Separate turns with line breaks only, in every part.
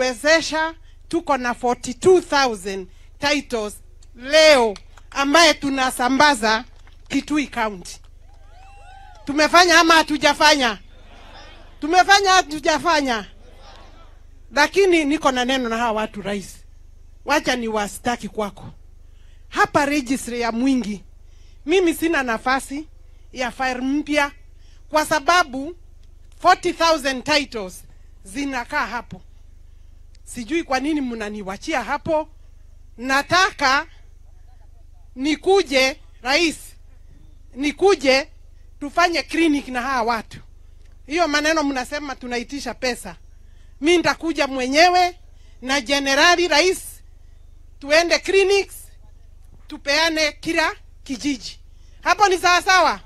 Wezesha, tuko na 42,000 titles leo ambaye tunasambaza Kitui County. Tumefanya ama hatujafanya? Tumefanya, hatujafanya? Lakini niko na neno na hawa watu, rais. Wacha ni wastaki kwako. Hapa registry ya Mwingi, mimi sina nafasi ya file mpya kwa sababu 40,000 titles zinakaa hapo. Sijui kwa nini mnaniwachia hapo. Nataka nikuje, rais, nikuje tufanye clinic na hawa watu. Hiyo maneno mnasema tunaitisha pesa, mi nitakuja mwenyewe na jenerali, rais, tuende clinics tupeane kila kijiji. Hapo ni sawa sawa?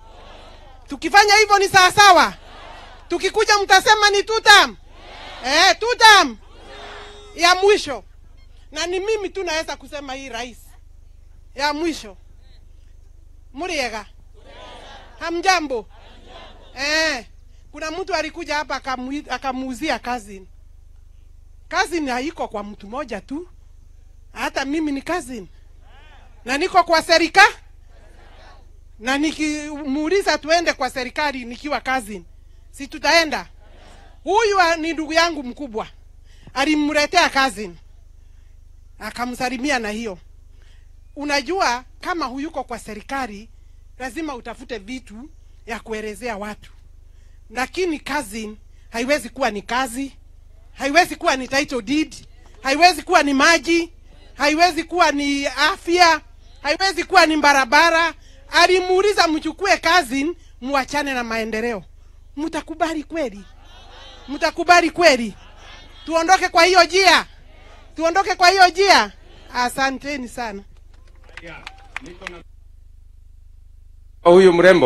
Tukifanya hivyo ni sawa sawa? Tukikuja mtasema ni tutam? Eh, tutam. Ya mwisho, na ni mimi tu naweza kusema hii, rais, ya mwisho. Muriega? Hamjambo? Eh, kuna mtu alikuja hapa akamuuzia cousin. Cousin haiko kwa mtu moja tu, hata mimi ni cousin na niko kwa serikali, na nikimuuliza tuende kwa serikali nikiwa cousin, si tutaenda? Huyu ni ndugu yangu mkubwa, alimletea cousin akamsalimia na hiyo. Unajua kama huyuko kwa serikali lazima utafute vitu ya kuelezea watu, lakini cousin haiwezi kuwa ni kazi, haiwezi kuwa ni title deed, haiwezi kuwa ni maji, haiwezi kuwa ni afya, haiwezi kuwa ni barabara. Alimuuliza mchukue cousin, muachane na maendeleo. Mtakubali kweli? Mtakubali kweli? Tuondoke kwa hiyo njia, tuondoke kwa hiyo njia. Asanteni sana.
Huyu mrembo.